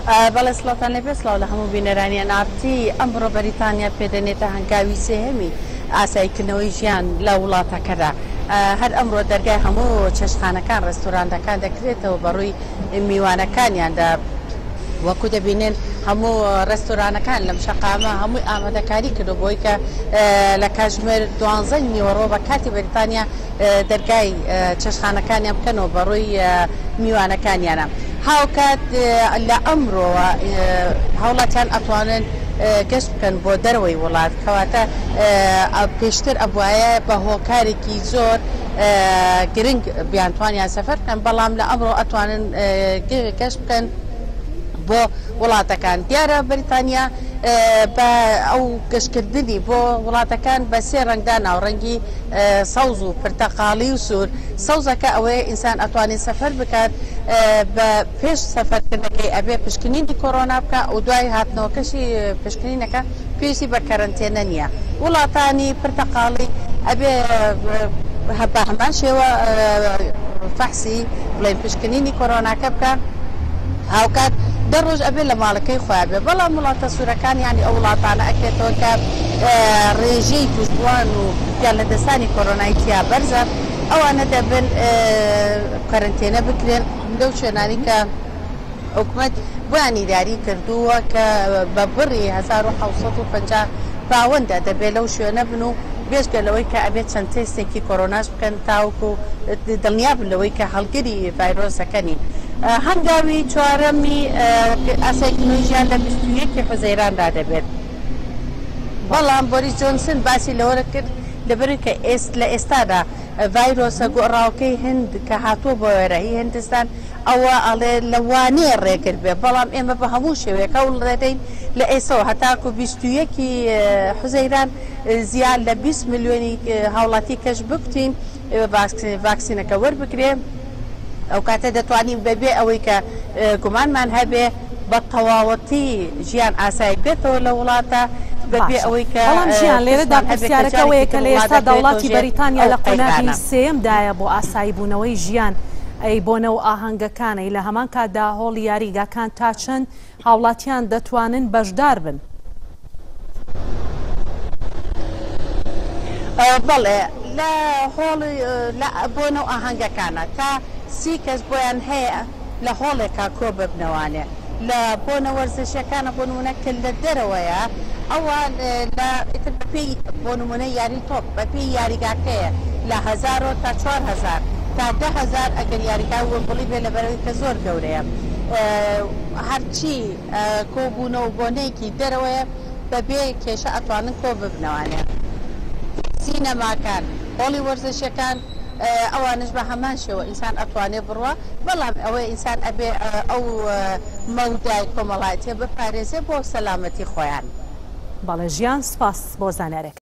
بەڵێ سڵاوتان لێبێ سڵاو لە هەموو بینەرانی ئێن ئاڕ تی. ئەمڕۆ بەریتانیا پێدەنێتە هەنگاوی سێهەمی ئاساییکردنەوەی ژیان لە وڵاتەکەدا. هەر ئەمڕۆ دەرگای هەموو چێشتخانەکان، ڕێستۆرانتەکان دەکرێتەوە بەڕووی میوانەکانیاندا. وەکو دەبینن هەموو ڕێستۆرانەکان لەم شەقامە هەمووی ئامادەکاری کردووە بۆی کە لە کاتژمێر دوانزەی نیوەڕۆ بە کاتی بەریتانیا دەرگای چێشتخانەکانیان بکەنەوە بەڕووی میوانەکانیانە. هاوکات لە ئەمڕۆوە هاوڵاتیان ئەتوانن گەشت بکەن بۆ دەرەوەی وڵات، کەواتە پێشتر ئەبوایە بە هۆکارێکی زۆر گرنگ بیانتوانیان سەفەر بکەن، بەڵام لە ئەمڕۆ ئەتوانن گەشت بکەن بۆ وڵاتەکان. دیارە بەریتانیا بە ئەو گەشتکردنی بۆ وڵاتەکان بە سێ ڕەنگ داناوە، ڕەنگی سەوز و پرتەقاڵی و سوور. سەوزەکە ئەوەیە ئینسان ئەتوانێت سەفەر بکات بە پێش سەفەرکردنەکەی ئەبێ پشکنینی کۆرۆنا بکا و دوای هاتنەوەکەشی پشکنینەکە پێویستی بە کەرەنتێنە نییە. وڵاتانی پرتەقاڵی ئەبێ بە هەمان شێوە فەحسی بڵێین پشکنینی کۆرۆناکە بکا هاوکات دە ڕۆژ ئەبێ لە ماڵەکەی خۆیان بێ بەڵام وڵاتە سوورەکان یانی ئەو وڵاتانە ئەکرێتەوە کە ڕێژەی تووشبووان و گیان لەدەستدانی کۆرۆنای تیا بەرزە ئەوانە دەبن کەرەنتێنە بکرێن لەو شوێنانی کە حکومەت بۆیان دیاری کردووە کە بە بڕی 1750 پاوەندە دەبێت لەو شوێنە بن و بێجگە لەوەی کە ئەبێت چەند تێستێکی کۆرۆناش بکەن تاوەکو دڵنیابن لەوەی کە هەڵگری ڤایرۆسەکە نین. هەنگاوی چوارەمی ئاساییکردنەوەی ژیان لە 21 ی حوزەیراندا دەبێت. بەڵام بۆریس جۆنسن باسی لەوە کرد لەبەرئەوەی کە لە ئێستادا ڤایرۆسە گۆڕاوەکەی هند کە هاتووە بۆ ئێرە هی هندستان ئەوە ئەڵێ لەوانەیە ڕێگر بێ بەڵام ئێمە بە هەموو شێوەیەک هەوڵ دەدەین لە ئێستەوە هەتاکو 21 ی حوزەیران زیاد لە 20 ملیۆنی هاوڵاتی کەش بکوتین ڤاکسینەکە وەربگرێ ئەوکاتە دەتوانین بەبێ ئەوەی کە گومانمان هەبێ بە تەواوەتی ژیان ئاسایی بێتەوە لە وڵاتە بەبێ باشە ئەوەی کە بەڵام ژیان لێرەدا ترسمان هەبێ کە پرسیارەکە جارێکی ئەوەیە تر کە لە وڵات ئێستادا دەکەوێتەوە وڵاتی ژێر بەریتانیا ئەو لە قۆناغی قەیرانە. سێیەمدایە بۆ ئاسایی بوونەوەی ژیان ئەی بۆنە و ئاهەنگەکان ئەی لە هەمان کاتدا هۆڵی یاریگاکان تا چەند هاوڵاتیان دەتوانن بەشدار بن؟ بەڵێ لە هۆڵی لە بۆنە و ئاهەنگەکانە تا سی کەس بۆیان هەیە لە هۆڵێکا کۆ ببنەوانێ لە بۆنە وەرزشیەکانە بۆ نمونە کە لە دەرەوەیە ئەوە لە ئیتر بە پێی بۆ نمونە یاری تۆپ بە پێی یاریگاکەیە لە هەزارۆ تا 4000 تا 10,000 ئەگەر یاریگای وێمبڵی بێ لەبەرئەوەی کە زۆر گەورەیە هەرچی کۆبوونەوە بۆنەیەکی دەرەوەیە بەبێ کێشە ئەتوانن کۆ ببنەوانێ سینەماکان هۆڵی وەرزشیەکان ئەوانش بە هەمان شێوە ئینسان ئەتوانێ بڕوا بەڵام ئەوەی ئینسان ئەبێ ئەو مەودای کۆمەڵایەتیە بپارێزێ بۆ سەلامەتی خۆیان. بەڵێ ژیان سوپاس بۆ زانیارەکانت.